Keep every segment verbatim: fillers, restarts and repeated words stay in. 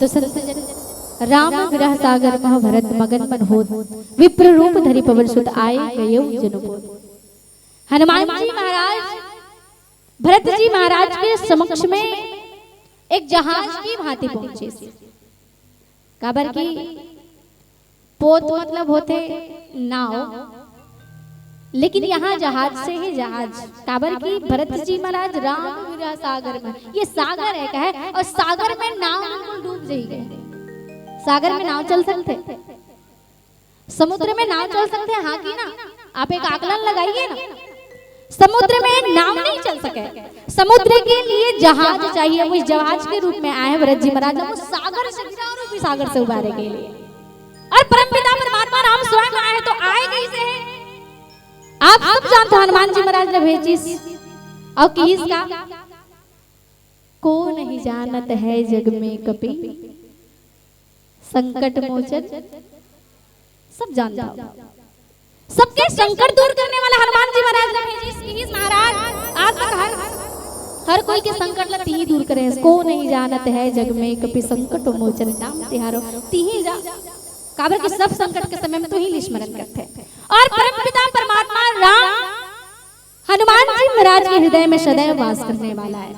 तो संत जन, राम विरह सागर मह भरत मगन मन होत, विप्र रूप धरि पवन सुत आए गयउ जनु बोध। हनुमान जी महाराज भरत जी महाराज के समक्ष में एक जहाज की भांति पहुंचे। काबर कि पोत मतलब होथे नाव, लेकिन यहाँ जहाज से ही जहाज। काबर कि भरत जी महाराज राम विरह सागर में, ये सागर है, कहे, और सागर में नाव बिल्कुल डूब जाएगी। सागर में नाव चल सकथे? समुद्र में नाव चल सकथे? हाँ कि ना? आप एक आकलन लगाइए ना। समुद्र में नाव नहीं चल सके, समुद्र के लिए जहाज चाहिए। वो इस जहाज के रूप में आए हैं भरत जी महाराज, वो सागर से गिरा और वो भी सागर से उबारे के लिए। और परमपिता परमात्मा राम स्वयं आए हैं, तो आए कैसे हैं? आप सब जानते हो, हनुमान जी महाराज ने भेजिस। और किहिस का? को नहीं जानत है जग में कपि संकट मोचन। सब जानता हो, सबके संकट दूर करने वाला हनुमान जी महाराज ने भेजिस। किहिस महाराज, आज तक हर, हर कोई के संकट ला तिही दूर करे। को नहीं जानत है जग में कपि संकट मोचन नाम तिहारो। तिही जा, काबर कि सब संकट के समय में तुही ल स्मरण करथे। और परमपिता परमात्मा राम हनुमान जी महाराज के हृदय में सदैव वास करने वाला है।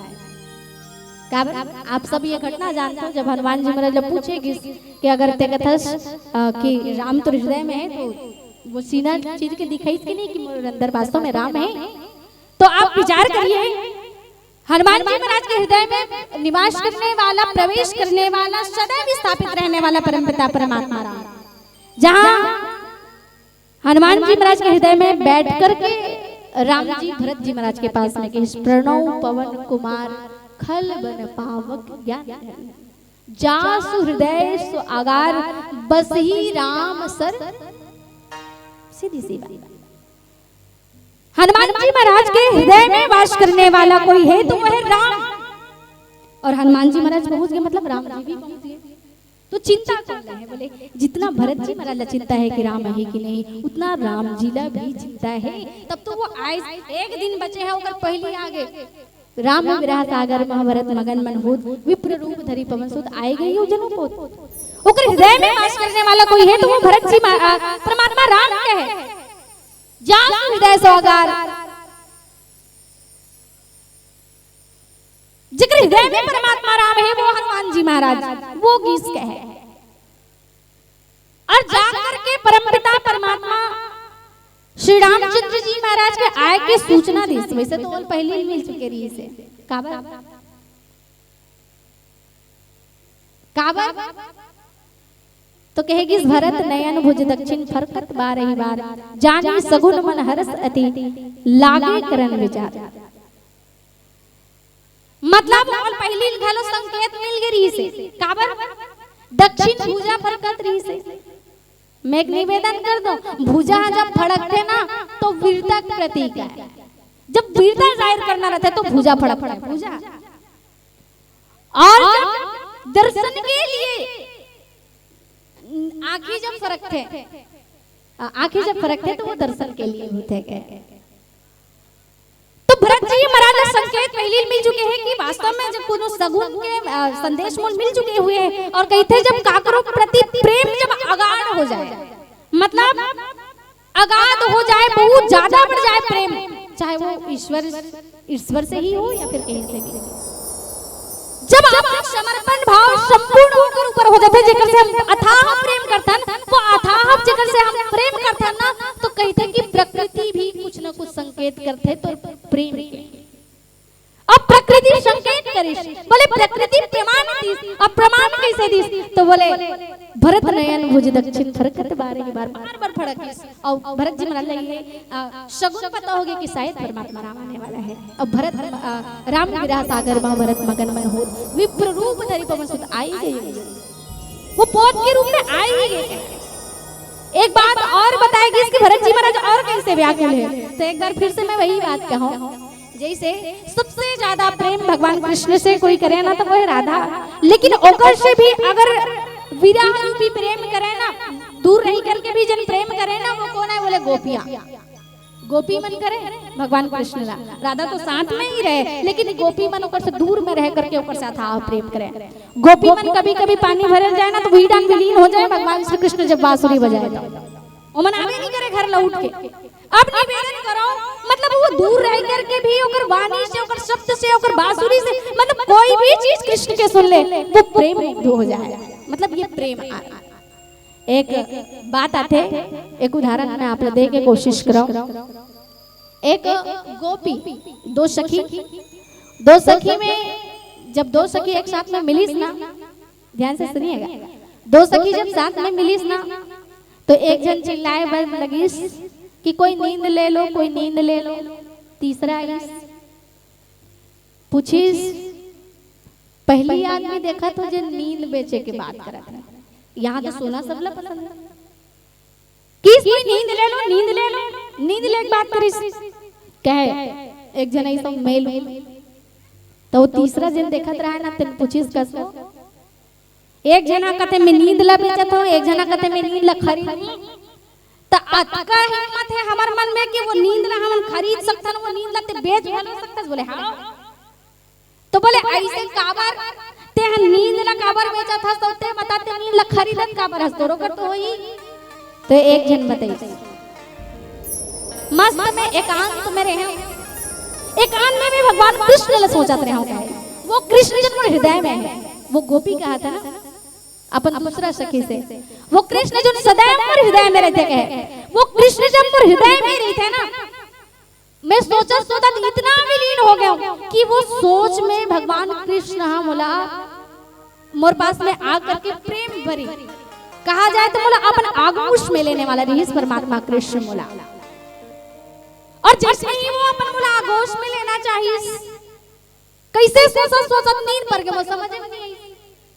काबर, आप सब ये घटना जानते हो, जब हनुमान जी महाराज ला पूछे गिस कि अगर ते कथस, अ, कि राम तोर हृदय में है, तो वो सीना चीर के दिखाइस कि नहीं कि मोर अंदर वास्तव में राम है। तो आप विचार करिए, हनुमान जी महाराज के हृदय में निवास करने वाला, प्रवेश करने वाला, सदैव स्थापित रहने वाला परमपिता परमात्मा राम, जहाँ हनुमान जी महाराज के हृदय में बैठ करके राम जी भरत जी महाराज के पास में किहिस, प्रणव पवन कुमार खल बन पावक ज्ञान धन। जासु हृदय सो आगार बसही राम सर। सीधी सी बात। हनुमान जी महाराज के हृदय में वास करने वाला कोई है तो वो है राम। और हनुमान जी महाराज पहुंच गए, मतलब राम जी भी पहुंच गए। तो चिंता कौन ला है? बोले, जितना भरत जी महाराज ला चिंता है कि राम है कि नहीं, उतना राम जी ला भी चिंता है। तब तो वो आए, एक दिन बचे हैं, ओकर पहली आ गए। राम विरह सागर मह भरत मगन मन होत, विप्र रूप धरि पवन सुत आए गयउ जनु बोध। ओकर हृदय में वास करने वाला कोई है तो वो भरत जी मा-, आ, परमात्मा राम के है। जासु हृदय सो आगार, जेकर हृदय में परमात्मा राम है, वो हनुमान जी महाराज, वो गिस कहे। और जाकर के परमपिता परमात्मा श्री रामचंद्र जी महाराज के आए के सूचना दिस। वैसे तो वो पहले ही मिल चुके रहिसे। काबर? काबर? तो कहे गिस, भरत नयन भुज दक्षिण फरकत बारही बार, जानी सगुन मन हरस अति लागे करन विचार। मतलब ओला पहिली घलो संकेत मिल गे रहिसे। काबर? दक्षिण भुजा फरकत रहिसे। मैं एक निवेदन कर दूं, भुजा जब फड़कथे ना, तो वीरता के प्रतीक है। जब वीरता जाहिर करना रहता है तो भुजा फड़कता है, भुजा। और जब दर्शन के लिए आंखी जब फरकथे, आ, आंखी जब फरकथे तो वो दर्शन के लिए होथे। तो भरत जी महाराज ला संकेत पहली मिल चुके हैं कि वास्तव में जब कोनो सगुन के, अ, संदेश मोल मिल चुके हुए हैं। और कहिथे, जब काकरो प्रति प्रेम जब अगाढ़ हो जाए, मतलब अगाध हो जाए, बहुत ज्यादा बढ़ जाए प्रेम, चाहे वो ईश्वर, ईश्वर से ही हो या फिर कहीं से भी, जब आपका समर्पण भाव संपूर्ण होकर ऊपर हो जाथे, जेकर से हम अथाह प्रेम करथन, वो अथाह जेकर से हम प्रेम करथन ना, तो कहिथे कि प्रकृति भी कुछ न कुछ संकेत करथे तो प्रेम के। अब प्रकृति संकेत करिस, बोले प्रकृति प्रमाण दिस। अब प्रमाण कैसे दिस? तो बोले, भरत नयन भुज दक्षिण फरकत बारही बार, बार बार फड़किस। और भरत जी महाराज ला ये, आ, सगुन पता हो गया कि शायद परमात्मा राम आने वाला है। अब भरत, आ, राम विरह सागर मह भरत मगन मन होत, विप्र रूप धरि पवन सुत आए गए। वो पोत के रूप में आए ही गए। एक बात और बताए गिस कि भरत जी महाराज और कैसे व्याकुल है। तो एक बार फिर से मैं वही बात कहूँ, जैसे सबसे ज्यादा प्रेम भगवान कृष्ण से कोई करे ना, तो वो है राधा। लेकिन ओकर से भी अगर विरह रूपी प्रेम करे ना, दूर रही करके भी जन प्रेम करे ना, वो कौन है? बोले गोपियां। गोपी मन करे भगवान कृष्ण ला, राधा तो साथ में ही रहे, लेकिन गोपी मन ओकर से दूर में रह करके ओकर साथ हाव प्रेम करे। गोपी मन कभी कभी पानी भरल जाए ना, तो वही डान विलीन हो जाए भगवान श्री कृष्ण जब बांसुरी बजाए तो। ओमन आवे नहीं करे घर लौट के। अब निवेदन करो, मतलब वो दूर रह करके भी ओकर वाणी से, ओकर शब्द से, ओकर बांसुरी से, मतलब कोई भी चीज कृष्ण के सुन ले, वो प्रेम मुग्ध हो जाए। मतलब ये प्रेम आ, एक बात आथे, एक उदाहरण मैं आप ला दे के कोशिश करव। एक गोपी, दो सखी, दो सखी में जब दो सखी एक साथ में मिलिस ना, ध्यान से सुनिएगा, दो सखी जब साथ में मिलिस ना, तो एक झन चिल्लाए बर लगिस कि कोई नींद ले लो, कोई नींद ले लो। तीसरा आइस, पूछिस, पहली आदमी देखत हो जे नींद बेचे के बात करत हे। यहाँ तो सोना सबला पसंद हे। किस कोई नींद ले लो, नींद ले लो, नींद ले के बात करिस। कहे, एक झन ऐसा मेल, तो वो तीसरा झन देखत रहा ना, तेन पूछिस कस को, एक झना कथे मैं नींद ला बेचत हूँ, एक झना कथे मैं नींद ला खरीद। त अतका हिम्मत हे हमर मन में कि वो नींद ला हमन खरीद सकथन, वो नींद ला ते बेच घलो सकथस। बोले हाँ। तो बोले ऐसे काबर ते ह नींद ला काबर बेचत हस, तो ते बता ते नींद ला खरीदत काबर हस, तोरो कर तो होही। तो एक झन बताइस, मस्त में एकांत में रहे, एकांत में भी भगवान कृष्ण ला सोचत रहे। वो कृष्ण जन मोर हृदय में हे, वो गोपी कहा था ना अपन दूसरा सखी से, वो कृष्ण जो सदैव मोर हृदय में रहते कहे, वो कृष्ण जब मोर हृदय में रहते ना, मैं सोचत सोचत इतना विलीन हो गया हूँ कि वो सोच में भगवान कृष्ण हा मोला मोर पास में आ करके प्रेम भरी, कहा जाए तो मोला अपन आगोश में लेने वाला रहिस परमात्मा कृष्ण मोला। और जैसे ही वो अपन मोला आगोश में लेना चाहिस, कैसे सोचत सोचत नींद पर गए, वो समझ में नहीं आई।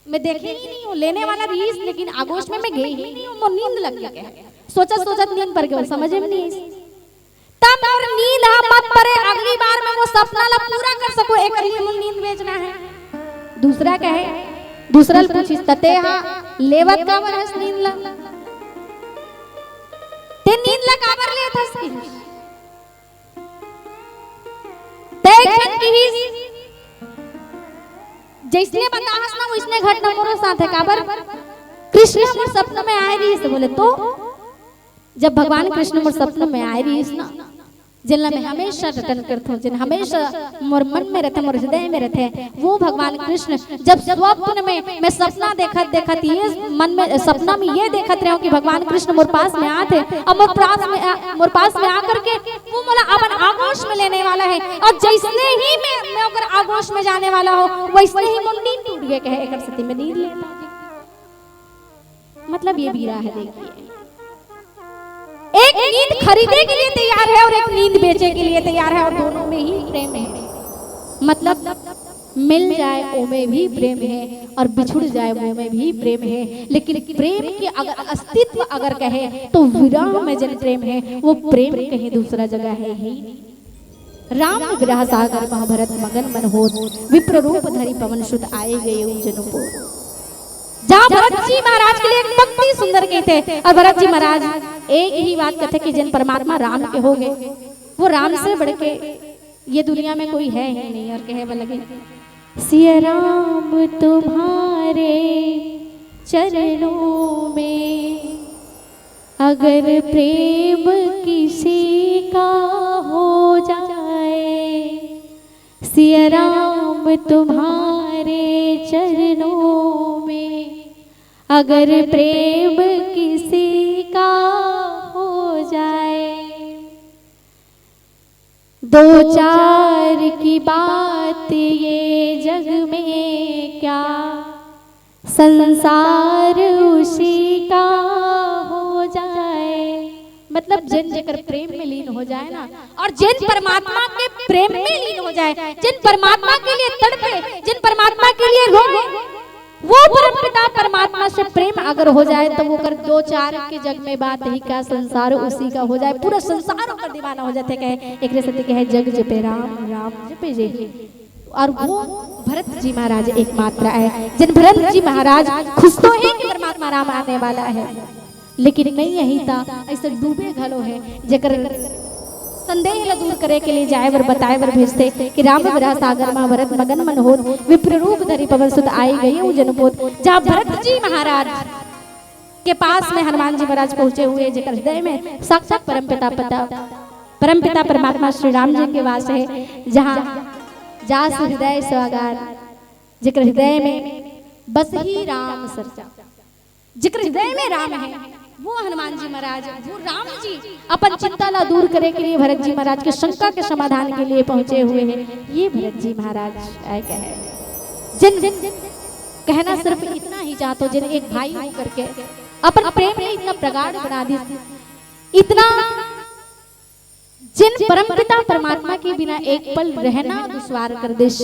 मैं देखे ही नहीं हूँ, लेने वाला रहिस, लेकिन आगोश में मैं गई ही नहीं हूँ, मोर नींद लग गया। सोचत सोचत नींद पर गए, समझ में नहीं आई। तब मोर नींद हा मत परे, अगली बार मैं वो सपना ला पूरा कर सकूँ, एक ही मोर नींद बेचना हे। दूसरा कहे, दूसरा ल पूछिस, तते हा लेवत काबर हस नींद ला? ते नींद ला काबर लेत हस? ते एक झन किहिस, जैसने बताहस ना, वैसने घटना मोरो साथ हे। काबर? कृष्ण मोर सपना में आए रहिस। बोले, तो जब भगवान कृष्ण मोर सपना में आए रहिस ना, जेन ला मैं हमेशा रटन करथों, जेन हमेशा मोर मन में रहते, मोर हृदय में रहते, वो भगवान कृष्ण जब स्वप्न में मैं सपना देखत देखत ये मन में, सपना में ये देखत रहे हूँ कि भगवान कृष्ण मोर पास में आत हे, और मोर पास में आ, मोर पास में आकर के वो मोला अपन आगोश में लेने वाला हे, और जैसने ही मैं, मैं ओकर आगोश में जाने वाला हूँ, वैसने ही मोर नींद टूट गए, कहे एकर सेती मैं नींद लेता। मतलब ये बीरा हे, देखिए, एक नींद खरीदे के लिए तैयार हे और एक नींद बेचे के लिए तैयार हे, और दोनों में ही प्रेम हे। मतलब मिल जाए ओमे भी प्रेम हे और बिछुड़ जाए ओमे भी प्रेम हे, लेकिन प्रेम के अगर अस्तित्व अगर कहे तो विरह में जेन प्रेम हे वो प्रेम कहीं दूसरा जगह हे ही नहीं। राम विरह सागर महा भरत मगन मन होत, विप्र रूप धरि पवन सुत आए गए उज्जैन पोत। जहाँ भरत जी महाराज के लिए एक पंक्ति सुंदर कहिथे, और भरत जी महाराज एक ही बात कथे कि जेन परमात्मा राम के हो गए, वो राम से बढ़ के ये दुनिया में कोई हे ही नहीं। और कहे बर लगे, सिया राम तुम्हारे चरणों में अगर प्रेम किसी का हो जाए, सिया राम तुम्हारे चरणों में अगर प्रेम किसी का हो जाए, दो चार की बात ये जग में क्या, संसार उसी का हो जाए। मतलब जेन जेकर प्रेम में लीन हो जाए ना, और जेन परमात्मा के प्रेम में लीन हो जाए, जेन परमात्मा के लिए तड़पे, जेन परमात्मा के लिए रोवे, वो परमपिता परमात्मा से प्रेम अगर हो जाए तो वो कर दो चार के जग में बात ही का, संसार उसी का हो जाए, पूरा संसार ओकर दीवाना हो जाथे। कहे एकरे सेती कहे, जग जपे राम, राम जपे जे। और वो भरत जी महाराज एकमात्र आए, जेन भरत जी महाराज खुश तो हे कि परमात्मा राम आने वाला हे, लेकिन नहीं यही था, ऐसे डूबे घलो हे, जेकर संदेह ला दूर करे के लिए जाए बर बताए बर भेजथे कि राम विरह सागर मा भरत मगन मन होत, विप्र रूप धरि पवन सुत आई गए उ जनपोत। जहाँ भरत जी महाराज के पास में हनुमान जी महाराज पहुंचे हुए, जेकर हृदय में साक्षात परमपिता पता परमपिता परमात्मा श्री राम जी के वास है, जहाँ जास हृदय सुहागार, जेकर हृदय में बसहि राम सर जाए, जेकर हृदय में राम है, वो हनुमान जी महाराज, वो राम जी अपन चिंता ला दूर करे के लिए, भरत जी महाराज के शंका के समाधान के लिए पहुंचे हुए हैं। ये भरत जी महाराज आए क्या है, जिन कहना सिर्फ इतना ही चाहता हूँ, जिन एक भाई होकर के अपन प्रेम में इतना प्रगाढ़ बना दी, इतना जिन परमपिता परमात्मा के बिना एक पल रहना दुस्वार कर देस,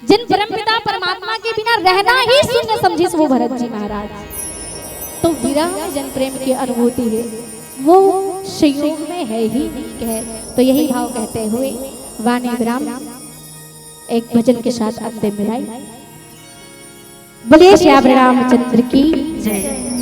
जिन परमपिता परमात्मा के बिना रहना ही शून्य समझिस वो भरत जी महाराज। तो विरह में जिन प्रेम की अनुभूति है, वो संयोग में है ही नहीं कहे। तो यही भाव कहते हुए वाणी विराम एक भजन के साथ अंतिम मिलाई। बोलिए श्री रामचंद्र की जय।